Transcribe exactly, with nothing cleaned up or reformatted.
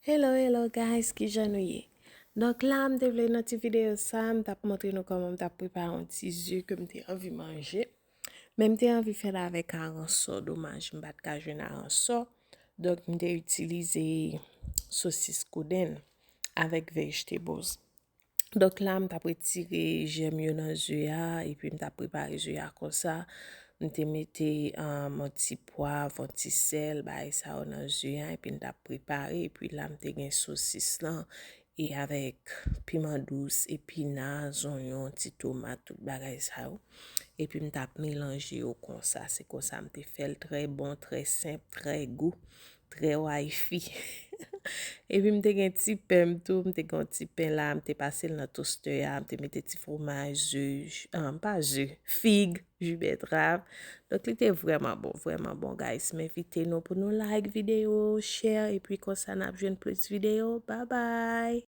Hello, hello guys, kijan nou ye? Donk la, m te vle nan ti videyo sa, m t ap montre nou kòman m t ap prepare yon ti ze ke m te anvi manje. Men m te anvi fè l avèk aransò, domaj, m pa t ka jwenn aransò. Donk m te itilize sosis kodenn avèk vegetables. Donk la, m t ap retire jèm yo nan ze a, epi m t ap prepare ze a konsa. M te mete um, yon ti pwav, yon ti sèl, bagay sa yo nan ze a, epi m t ap prepare, epi la, m te gen sosis lan, e avèk piman dous, epina, zonyon, ti tomat, tout bagay sa yo. Epi m t ap melanje yo konsa, se konsa m te fè l, trè bon, trè senp, trè gou, trè wifey. Epi m te gen ti pen m tou, m te gen yon ti pen la, m te pase l nan toastè a, m te mete ti fwomaj, ze, um, pa ze, fig, ji bètrav. Donk li te vrèman bon, vrèman bon guys. M envite nou pou nou like videyo, share, epi konsa n ap jwenn plis videyo. Bye bye!